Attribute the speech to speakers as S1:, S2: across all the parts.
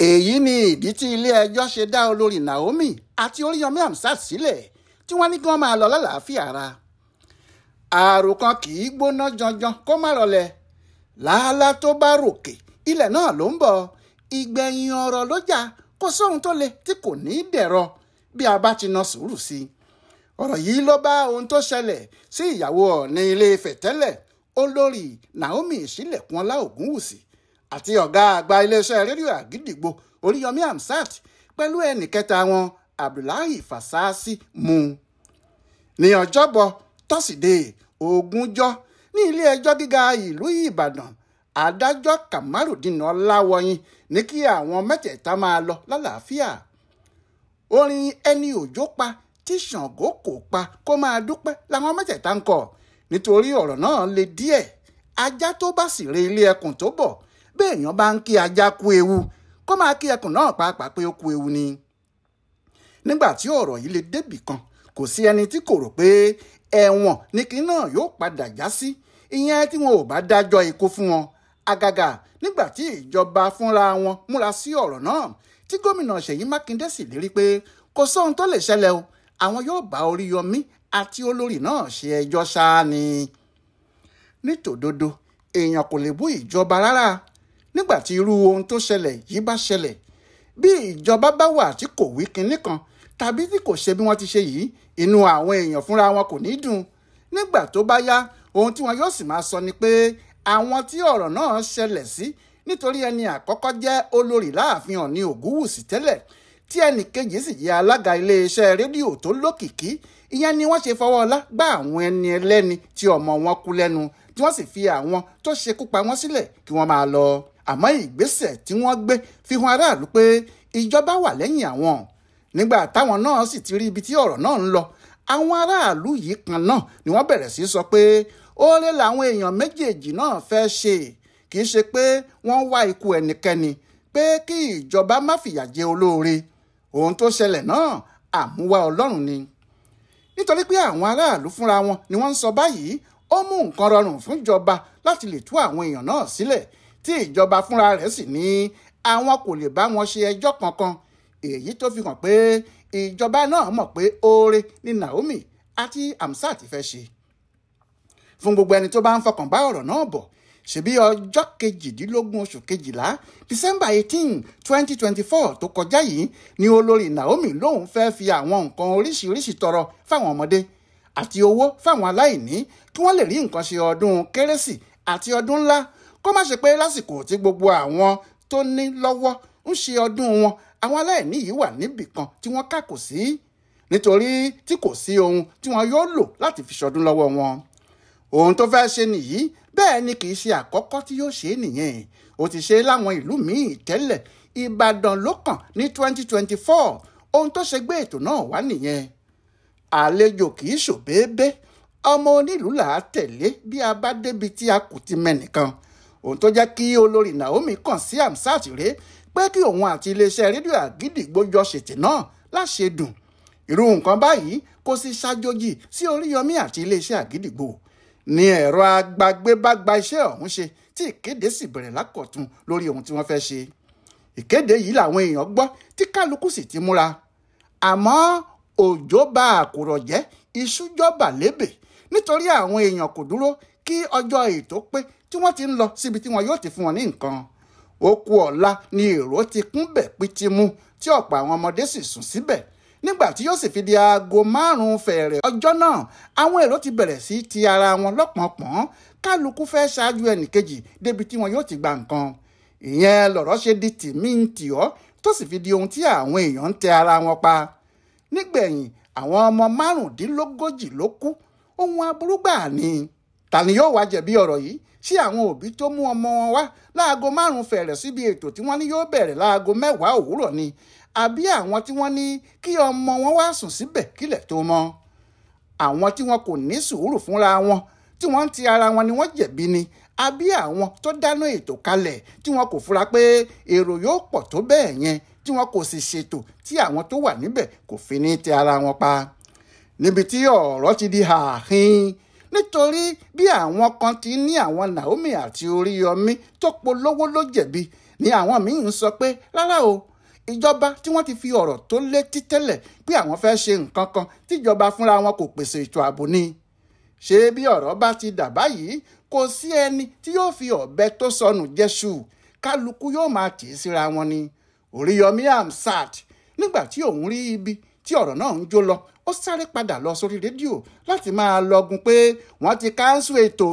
S1: Èyí ni ìdí tí ilé-ẹjọ́ ṣe dá olórí Naomi àti Oríyọmí Hamzat sílẹ̀ tí wọ́n ní kí wọ́n máa lọ lálàáfíà ara. Àròkàn kì í gbóná janjan kó má rọlẹ̀. Làálàá tó bá ròkè ilẹ̀ náà ló ń bọ̀. Ìgbẹ̀yìn ọ̀rọ̀ ló jà, kò sóhun tó le tí kò ní í dẹ̀rọ bí a bá ti na sùúrù sí i. Ọ̀rọ̀ yìí ló bá ohun tó ṣẹlẹ̀ sí ìyàwó Ọọ̀ni Ilé-Ifẹ̀ tẹ́lẹ̀, olórí Naomi Ìṣílẹ̀kùnọlá Ògúnwùsì àti ọ̀gá àgbà iléeṣẹ́ rédíò Àgídìgbo Oríyọmí Hamzat pẹ̀lú ẹnì kẹta wọn Abdullahi Fasasi mu. Ní ọjọ́bọ̀ tọ́sídẹ̀ẹ́ ogúnjọ́ ní ilé-ẹjọ́ gíga ìlú Ìbàdàn, adájọ́ Kamarudeen Ọláwọyìn ní kí àwọn mẹ́tẹ̀ẹ̀ta máa lọ lálàáfíà. Orin ẹni òjò pa tí Ṣàngó kò pa kó máa dúpẹ́ làwọn mẹ́tẹ̀ẹ̀ta ń kọ, nítorí ọ̀rọ̀ náà le díẹ̀. Ajá tó bá sì re ilé ẹkùn tó bọ̀, béèyàn bá ń kí ajá kú ewu, kó máa kí ẹkùn náà pàápàá pé ó kú ewu ni. Nígbà tí ọ̀rọ̀ yìí le débì kan, kò sí ẹni tí kò rò pé ẹ̀wọ̀n ní kí náà yóò padà já sí, ìyẹn tí wọn ò bá dájọ́ ikú fún wọn. Àgàgà nígbà tí ìjọba fúnra wọn múra sí ọ̀rọ̀ náà, tí gómìnà Ṣèyí Mákindé sì lérí pé kò sóhun tó lè ṣẹlẹ̀ o, àwọn yóò bá Oríyọmí àti olórí náà ṣe ẹjọ́ ṣáá ni. Nítòdodo, èèyàn kò lè bú ìjọba rárá nígbà tí irú ohun tó ṣẹlẹ̀ yìí bá ṣẹlẹ̀. Bí ìjọba bá wà tí kò wí kinní kan tàbí tí kò ṣe bí wọ́n ti ṣe yìí, inú àwọn èèyàn fúnra wọn kò ní dùn. Nígbà tó bá yá, ohun tí wọn yóò sì máa sọ ni pé àwọn tí ọ̀rọ̀ náà ṣẹlẹ̀ sí, nítorí ẹni àkọ́kọ́ jẹ́ olórí láàfin Ọọ̀ni Ògúnwùsì tẹ́lẹ̀, tí ẹnì kejì sì jẹ́ alága iléeṣẹ́ rédíò tó lókìkí, ìyẹn ni wọ́n ṣe fọwọ́ ọlá gbá àwọn ẹni ẹlẹ́ni tí ọmọ wọn kú lẹ́nu, tí wọ́n sì fi àwọn tó ṣekú pa wọ́n sílẹ̀ kí wọ́n máa lọ. Àmọ́ ìgbésẹ̀ tí wọ́n gbé fi hàn aráàlú pé ìjọba wà lẹ́yìn àwọn. Nígbà táwọn náà sì ti rí ibi tí ọ̀rọ̀ náà ń lọ, àwọn aráàlú yìí kan náà ni wọ́n bẹ̀rẹ̀ sí sọ pé oore làwọn èèyàn méjèèjì náà fẹ́ ṣe, kì í ṣe pé wọ́n wá ikú ẹnikẹ́ni, pé kí ìjọba má fìyà jẹ olóore. Ohun tó ṣẹlẹ̀ náà àmúwá Ọlọ́run ni. Nítorí pé àwọn aráàlú fúnra wọn ni wọ́n ń sọ báyìí, ó mú nǹkan rọrùn fún ìjọba láti lè tú àwọn èèyàn náà sílẹ̀, tí ìjọba fúnra rẹ̀ sì ní àwọn kò lè bá wọn ṣe ẹjọ́ kankan. Èyí tó fi hàn pé ìjọba náà mọ̀ pé oore ni Naomi àti Hamzat fẹ́ ṣe. Fún gbogbo ẹni tó bá ń fọkàn bá ọ̀rọ̀ náà bọ̀, ṣebí ọjọ́ 18 oṣù kejìlá December 18, 2024 tó kọjá yìí ni olórí Naomi lòun fẹ́ fi àwọn nǹkan oríṣiríṣi tọrọ fáwọn ọmọdé àti owó fáwọn aláìní kí wọ́n lè rí nǹkan ṣe ọdún kérésì àti ọdún ńlá, kó má ṣe pé lásìkò tí gbogbo àwọn tó ní lọ́wọ́ ń ṣe ọdún wọn, àwọn aláìní yìí wà níbì kan tí wọ́n kà kò sí, nítorí tí kò sí ohun tí wọ́n yóò lò láti fi ṣọdún lọ́wọ́ wọn. Ohun tó fẹ́ ṣe nìyí, bẹ́ẹ̀ ni kì í ṣe àkọ́kọ́ tí yóò ṣe nìyẹn. Ó ti ṣe láwọn ìlú míì tẹ́lẹ̀. Ìbàdàn ló kàn ní 2024. Ohun tó ṣe gbé ètò náà wá nìyẹn. Àlejò kì í ṣòbéébé, ọmọ onílùú là á tẹ̀lé bí a bá débi tí a kò ti mẹ́nìkan. Ohun tó jẹ́ kí olórí Naomi kàn sí Hamzat rèé pé kí òun àti iléeṣẹ́ rédíò Àgídìgbo jọ ṣètì náà láṣẹ dùn. Irú nǹkan báyìí kò sì ṣàjòjì sí Oríyọmí àti iléeṣẹ́ Àgídìgbo. Ní ẹ̀rọ agbágbébágba iṣẹ́ ọ̀hún ṣe, tí ìkéde sì bẹ̀rẹ̀ lákọ̀tun lórí ohun tí wọ́n fẹ́ ṣe. Ìkéde yìí làwọn èèyàn gbọ́ tí kálukú sì ti múra. Àmọ́ òjò ba àkùrọ̀ jẹ́, iṣu jọba lébè, nítorí àwọn èèyàn kò dúró kí ọjọ́ ètò pé tí wọ́n ti ń lọ síbi tí wọn yóò ti fún wọn ní nǹkan. Ó kù ọ̀la ni èrò ti kún bẹ̀ pítímù, tí ọ̀pọ̀ àwọn ọmọdé sì sùn síbẹ̀. Nígbà tí yóò sì fi di aago 5 fẹ̀rẹ̀ ọjọ́ náà, àwọn èrò ti bẹ̀rẹ̀ sí ti ara wọn lọ́pọ̀npọ̀n, kálukú fẹ́ ṣáájú ẹnìkejì débi tí wọn yóò ti gba nǹkan. Ìyẹn lọ̀rọ̀ ṣe di tìmí ń tì ọ́, tó sì fi di ohun tí àwọn èèyàn ń tẹ ara wọn pa. Nígbẹ̀yìn, àwọn ọmọ 35 ló kú. Ohun aburú gbà ni. Ta ni yóò wá jẹ̀bi ọ̀rọ̀ yìí? Ṣé àwọn òbí tó mú ọmọ wọn wá láago 5 fẹ̀rẹ̀ síbi ètò tí wọ́n ní yóò bẹ̀rẹ̀ láago 10 òwúrọ̀ ni? Àbí àwọn tí wọ́n ní kí ọmọ wọn wá sùn síbẹ̀ kílẹ̀ tó mọ́? Àwọn tí wọn kò ní sùúrù fúnra wọn, tí wọ́n ń ti ara wọn ni wọ́n jẹ̀bi ni? Àbí àwọn tó dáná ètò kalẹ̀ tí wọn kò fura pé èrò yóò pọ̀ tó bẹ́ẹ̀ yẹn, tí wọn kò sì ṣètò tí àwọn tó wà níbẹ̀ kò fi ní tẹ ara wọn pa? Níbi tí ọ̀rọ̀ ti di hàhín, nítorí bí àwọn kan ti ní àwọn Naomi àti Oríyọmí tó polówó ló jẹ̀bi, ni àwọn míì ń sọ pé rárá o, ìjọba tí wọ́n ti fi ọ̀rọ̀ tó létí tẹ́lẹ̀ pé àwọn fẹ́ ṣe nǹkan kan tíjọba fúnra wọn kò pèsè ètò ààbò ni. Ṣé bí ọ̀rọ̀ bá ti dà báyìí, kò sí ẹni tí yóò fi ọ̀bẹ tó sọnù jẹ́ṣu, kálukú yóò máa tì í síra wọn ni. Oríyọmí Hamzat nígbà tí òun rí ibi tí ọ̀rọ̀ náà ń jó lọ, ó sáré padà lọ sórí rédíò láti máa lọgun pé wọ́n ti káńsù ètò,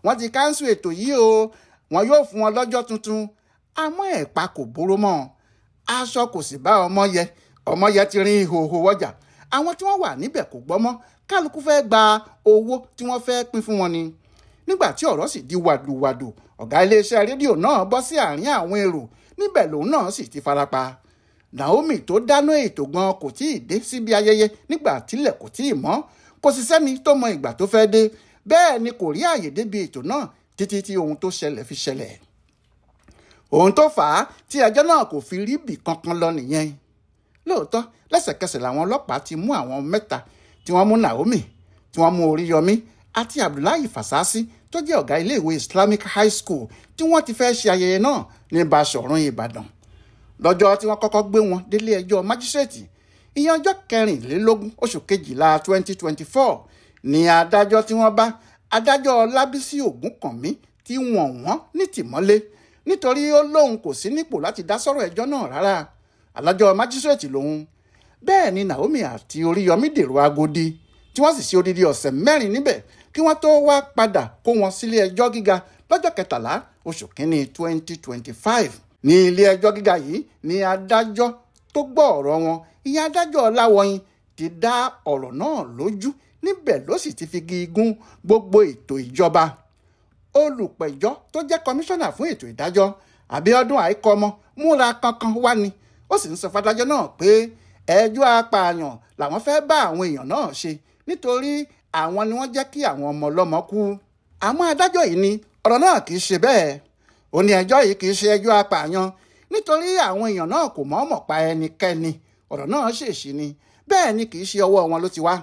S1: wọ́n ti káńsù ètò yìí o, wọn yóò fún wọn lọ́jọ́ tuntun. Àmọ́ ẹ̀pa kò bóró mọ́, aṣọ kò sì bá ọmọ yẹ, ọmọ yẹ ti rin ìhòòhò wọjà. Àwọn tí wọ́n wà níbẹ̀ kò gbọ́ mọ́, kálukú fẹ́ gba owó tí wọ́n fẹ́ pín fún wọn ni. Nígbà tí ọ̀rọ̀ sì di wàdùwàdù, ọ̀gá iléeṣẹ́ rédíò náà bọ́ sí àárín àwọn èrò, níbẹ̀ lòun náà sì ti farapa. Naomi tó dáná ètò gan kò tí ì dé síbi ayẹyẹ nígbà tílẹ̀ kò tí ì mọ́, kò sì sẹ́ni tó mọ ìgbà tó fẹ́ dé, bẹ́ẹ̀ ni kò rí àyè débi ètò náà títí tí ohun tó ṣẹlẹ̀ fi ṣẹlẹ̀. Ohun tó fà á tí ẹjọ́ náà kò fi rí bì kankan lọ nìyẹn. Lóòótọ́ lẹ́sẹ̀kẹsẹ̀ làwọn ọlọ́pàá ti mú àwọn mẹ́ta tí wọ́n mú Naomi, tí wọ́n mú Oríyọmí àti Abdullahi Fasasi tó jẹ́ ọ̀gá iléèwé Islamic High School tí wọ́n ti fẹ́ ṣe ayẹyẹ náà ní Basọ̀run Ìbàdàn. Lọ́jọ́ tí wọ́n kọ́kọ́ gbé wọn délé ẹjọ́ májísrèètì, ìyẹn ọjọ́ 24 oṣù kejìlá 2024 ni adájọ́ tí wọ́n bá adájọ́ Lábísí Ògúnkànmí tí wọ́n wọ́n ní tìmọ́lé nítorí ó lóun kò sí nípò láti dá sọ́rọ̀ ẹjọ́ náà rárá. Adájọ́ májísrèètì lòun. Bẹ́ẹ̀ ni Naomi àti Oríyọmí dèrò Agodi tí wọ́n sì ṣe odidi ọ̀sẹ̀ 4 níbẹ̀ kí wọ́n tó wá padà kó wọn sílé ẹjọ́ gíga lọ́jọ́ 13 oṣù kínní 2025. Ní ilé ẹjọ́ gíga yìí ni adájọ́ tó gbọ́ ọ̀rọ̀ wọn, ìyẹn adájọ́ Ọláwọyìn, ti dá ọ̀rọ̀ náà lójú, níbẹ̀ ló sì ti fi gígùn gbogbo ètò ìjọba. Olùpẹ̀jọ́ tó jẹ́ kọmíṣánná fún ètò ìdájọ́ Abíọ́dún Àìkọ́mọ múra kankan wá ni, ó sì ń sọ fádájọ́ náà pé ẹjọ́ apààyàn làwọn fẹ́ bá àwọn èèyàn náà ṣe nítorí àwọn ni wọ́n jẹ́ kí àwọn ọmọ ọlọ́mọ kú. Àmọ́ adájọ́ yìí ni ọ̀rọ̀ náà kì í ṣe bẹ́ẹ̀. Ó ní ẹjọ́ yìí kì í ṣe ẹjọ́ apààyàn nítorí àwọn èèyàn náà kò mọ̀ọ́mọ̀ pa ẹnikẹ́ni, ọ̀rọ̀ náà ṣèṣì ni, bẹ́ẹ̀ ni kì í ṣe ọwọ́ wọn ló ti wá.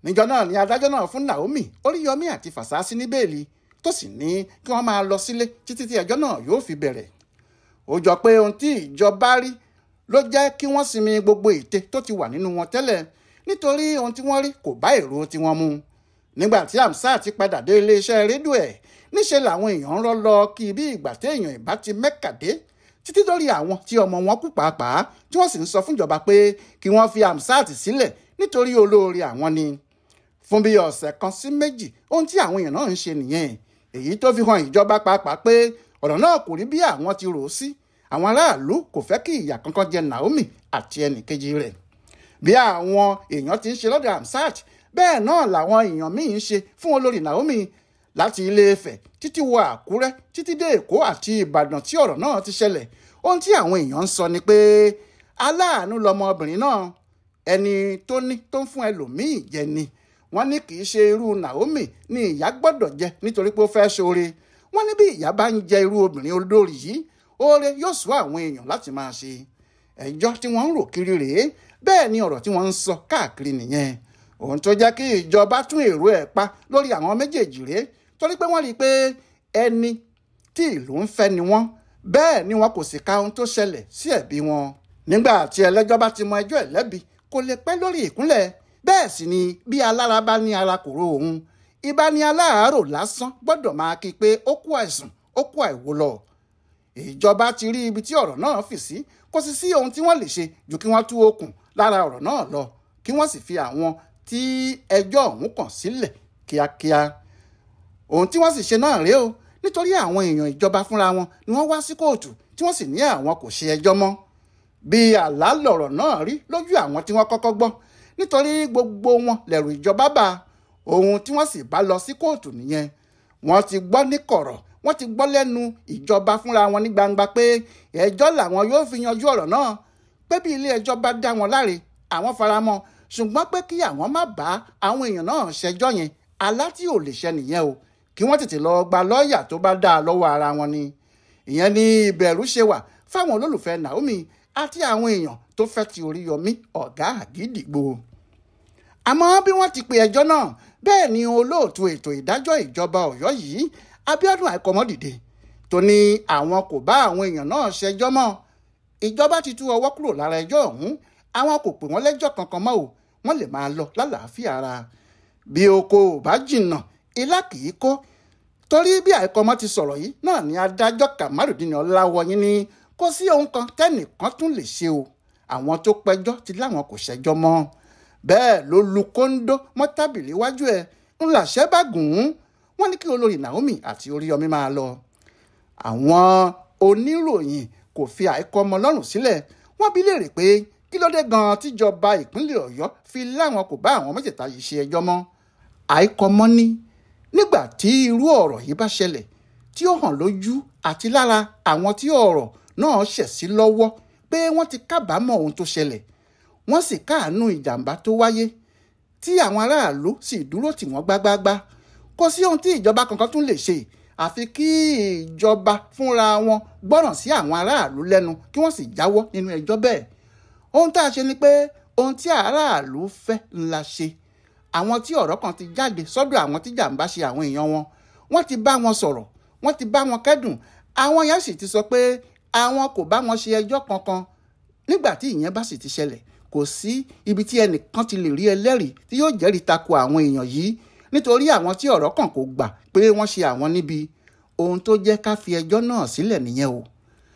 S1: Níjọ́ náà ni adájọ́ náà fún Naomi, Oríyọmí àti Fasasi ní bẹ́ẹ̀lì tó sì ní kí wọ́n máa lọ sílé títí tí ẹjọ́ náà yóò fi bẹ̀rẹ̀. Ó jọ pé ohun tí ìjọba rí ló jẹ́ kí wọ́n sinmi gbogbo ète tó ti wà nínú wọn tẹ́lẹ̀ nítorí ohun tí wọ́n rí kò bá èrò tiwọn mu. Nígbà tí Hamzat ti padà dé iléeṣẹ́ rédíò ẹ̀, níṣe làwọn èèyàn ń rọ́ lọ kí bí ìgbà téèyàn ìbá ti Mẹ́kà dé títí lórí àwọn tí ọmọ wọn kú pàápàá, tí wọ́n sì ń sọ fúnjọba pé kí wọ́n fi Hamzat sílẹ̀ nítorí olóore àwọn ni. Fún bí ọ̀sẹ̀ kan sí méjì, ohun tí àwọn èèyàn náà ń ṣe nìyẹn, èyí tó fi hàn ìjọba pàápàá pé ọ̀rọ̀ náà kò rí bí àwọn ti rò ó sí. Àwọn aráàlú kò fẹ́ kí ìyà kankan jẹ Naomi àti ẹnìkejì rẹ̀. Bí àwọn èèyàn ti ń ṣe lọ́dọ̀ Hamzat, bẹ́ẹ̀ náà làwọn èèyàn míì ń ṣe fún olórí Naomi láti Ilé Ifẹ̀ títí wọ Àkúrẹ́ títí dé Èkó àti Ìbàdàn tí ọ̀rọ̀ náà ti ṣẹlẹ̀. Ohun tí àwọn èèyàn ń sọ ni pé aláàánú lọmọbìnrin náà, ẹni tó ní tó ń fún ẹlòmíì jẹ ni. Wọ́n ní kì í ṣe irú Naomi ni ìyá gbọ́dọ̀ jẹ nítorí pé ó fẹ́ ṣoore. Wọ́n ní bí ìyá bá ń jẹ irú obìnrin olórí yìí, oore yóò sú àwọn èèyàn láti máa ṣe. Ẹjọ́ tí wọ́n ń rò kiri rèé, bẹ́ẹ̀ ni ọ̀rọ̀ tí wọ́n ń sọ káàkiri nìyẹn. Ohun tó jẹ́ kí ìjọba tún èrò ẹ̀ pa lórí àwọn méjèèjì rèé, torí pé wọ́n rí i pé ẹni tí ìlú ń fẹ́ ni wọ́n, bẹ́ẹ̀ ni wọn kò sì ka ohun tó ṣẹlẹ̀ sí ẹ̀bi wọn. Nígbà tí ẹlẹ́jọ́ bá ti mọ ẹjọ́ ẹ̀ lẹ́bi, kò lè pẹ́ lórí ìkúnlẹ̀. Bẹ́ẹ̀ sì ni bí alára bá ní ara kò ro òun, ibà ní aláàárò lásán gbọ́dọ̀ máa kí pé ó kú àìsàn, ó kú àìwò lọ. Ìjọba ti rí ibi tí ọ̀rọ̀ náà fì sí, kò sì sí ohun tí wọ́n lè ṣe ju kí wọ́n tú okùn lára ọ̀rọ̀ náà lọ, kí wọ́n sì fi àwọn tí ẹjọ́ ọ̀hún kàn sílẹ̀ kíákíá. Ohun tí wọ́n sì ṣe náà rèé o, nítorí àwọn èèyàn ìjọba fúnra wọn ni wọ́n wá sí kóòtù tí wọ́n sì ní àwọn kò ṣe ẹjọ́ mọ́. Bí àlá lọ̀rọ̀ náà rí lójú àwọn tí wọ́n kọ́kọ́ gbọ́, nítorí gbogbo wọn lẹ̀rù ìjọba bá. Ohun tí wọ́n sì bá lọ sí kóòtù nìyẹn. Wọ́n ti gbọ́ ní kọ̀rọ̀, wọ́n ti gbọ́ lẹ́nu ìjọba fúnra wọn ní gbangba pé ẹjọ́ làwọn yóò fi yanjú ọ̀rọ̀ náà, pé bí ilé ẹjọ́ bá dá wọn láre àwọn faramọ́, ṣùgbọ́n pé kí àwọn má bá àwọn èèyàn náà ṣẹjọ́ yẹn, alá tí ò lè ṣẹ nìyẹn o, kí wọ́n tètè lọ gba lọ́ọ̀yà tó bá dáa lọ́wọ́ ara wọn ni. Ìyẹn ni ìbẹ̀rù ṣe wà fáwọn olólùfẹ́ Naomi àti àwọn èèyàn tó fẹ́ ti Oríyọmí ọ̀gá àgídìgbò. Àmọ́ bí wọ́n ti pe ẹjọ́ náà, bẹ́ẹ̀ ni olóòtú ètò ìdájọ́ ìjọba Ọ̀yọ́ yìí, Abíọ́dún Àìkọ́mọ dìde, tó ní àwọn kò bá àwọn èèyàn náà ṣẹjọ́ mọ́. Ìjọba ti tú ọwọ́ kúrò lára ẹjọ́ ọ̀hún, àwọn kò pè wọ́n lẹ́jọ́ kankan mọ́ o, wọ́n lè máa lọ lálàáfíà ara. Bí oko ò bá jìnnà, ilá kì í kó. Torí bí Àìkọ́mọ́ ti sọ̀rọ̀ yìí náà ni adájọ́ Kamarudeen Ọláwọyìn ní kò sí ohun kan tẹ́nìkan tún lè ṣe o, àwọn tó pẹjọ́ ti láwọn kò ṣẹjọ́ mọ́. Bẹ́ẹ̀ ló lu kóńdó mọ́ tábìlì iwájú ẹ̀ ń làṣẹ bá gùn ún. Wọ́n ní kí olórí Naomi àti Oríyọmí máa lọ. Àwọn oníròyìn kò fi Àìkọ́mọ́ lọ́rùn sílẹ̀. Wọ́n bi léèrè pé kí ló dé gan-an tíjọba ìpínlẹ̀ Ọ̀yọ́ fi láwọn kò bá àwọn mẹ́tẹ̀ẹ̀ta yìí ṣe ẹjọ́ mọ́. Àìkọ́mọ́ ní nígbà tí irú ọ̀rọ̀ yìí bá ṣẹlẹ̀ tí ó hàn lójú àti lára àwọn tí ọ̀rọ̀ náà ṣẹ̀ sí lọ́wọ́ pé wọ́n ti kábàámọ̀ ohun tó ṣẹlẹ̀, wọ́n sì káàánú ìjàmbá tó wáyé tí àwọn aráàlú sì dúró tì wọ́n gbágbáágbá. Kò sí ohun tí ìjọba kankan tún lè ṣe àfi kí ìjọba fúnra wọn gbọ́ràn sí àwọn aráàlú lẹ́nu kí wọ́n sì jáwọ́ nínú ẹjọ́ bẹ́ẹ̀. Ohun tá a ṣe ni pé ohun tí aráàlú fẹ́ ńlá ṣe. Àwọn tí ọ̀rọ̀ kan ti jáde sọ́dọ̀ àwọn tí jàǹbá ṣe àwọn èèyàn wọn, wọ́n ti bá wọn sọ̀rọ̀, wọ́n ti bá wọn kẹ́dùn, àwọn yẹn sì ti sọ pé àwọn kò bá wọn ṣe ẹjọ́ kankan. Nígbà tí ìyẹn bá sì ti ṣẹlẹ̀, kò sí ibi tí ẹnìkan ti lè rí ẹlẹ́rìí tí yóò jẹ́rìí tako àwọn èèyàn yìí, nítorí àwọn tí ọ̀rọ̀ kàn kò gbà pé wọ́n ṣe àwọn níbi. Ohun tó jẹ́ ká fi ẹjọ́ náà sílẹ̀ nìyẹn o.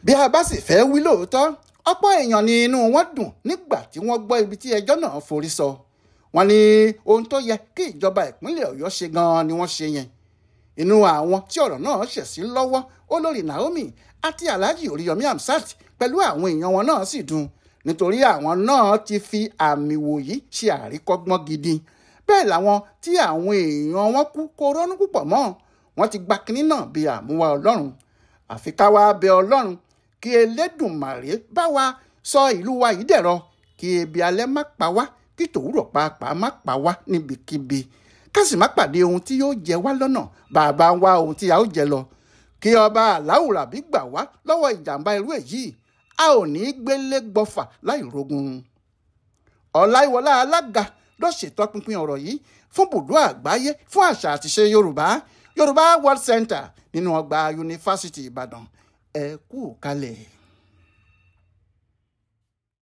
S1: Bí a bá sì fẹ́ wí lóòótọ́, ọ̀pọ̀ èèyàn ni inú wọn dùn nígbà tí wọ́n gbọ́ ibi tí ẹjọ́ náà forí sọ. Wọ́n ní ohun tó yẹ kí ìjọba ìpínlẹ̀ Ọ̀yọ́ ṣe gan-an ni wọ́n ṣe yẹn. Inú àwọn tí ọ̀rọ̀ náà ṣẹ̀ sí lọ́wọ́, olórí Naomi àti Alhaji Oríyọmí Hamzat pẹ̀lú àwọn èèyàn wọn náà sì dùn, nítorí àwọn náà ti fi àmì wòyí ṣe àríkọ́gbọ́n gidi. Bẹ́ẹ̀ làwọn tí àwọn èèyàn wọn kú kò ronú púpọ̀ mọ́, wọ́n ti gba kinní náà bí àmúwá Ọlọ́run. Àfi ká wá bẹ Ọlọ́run kí Elédùmarè bá wa sọ ìlú wa yìí dẹ̀rọ̀, kí ebi alẹ́ má pa wá, kí tòwúrọ̀ pàápàá má pa wá níbikíbi, ká sì má pàdé ohun tí yóò jẹ wá lọ́nà bàbá ń wá ohun tí a ó jẹ lọ. Kí ọba Aláwùrábí gbà wá lọ́wọ́ ìjàmbá irú èyí, a ò ní gbélé gbọ́fà láì rogun. Ọláìwọlá Alága ló ṣètọpinpin ọ̀rọ̀ yìí fún bùdó àgbáyé fún àṣà àtiṣe Yorùbá, Yorùbá World Center nínú ọgbà Yunifásítì Ìbàdàn. Ẹ kú kalẹ̀.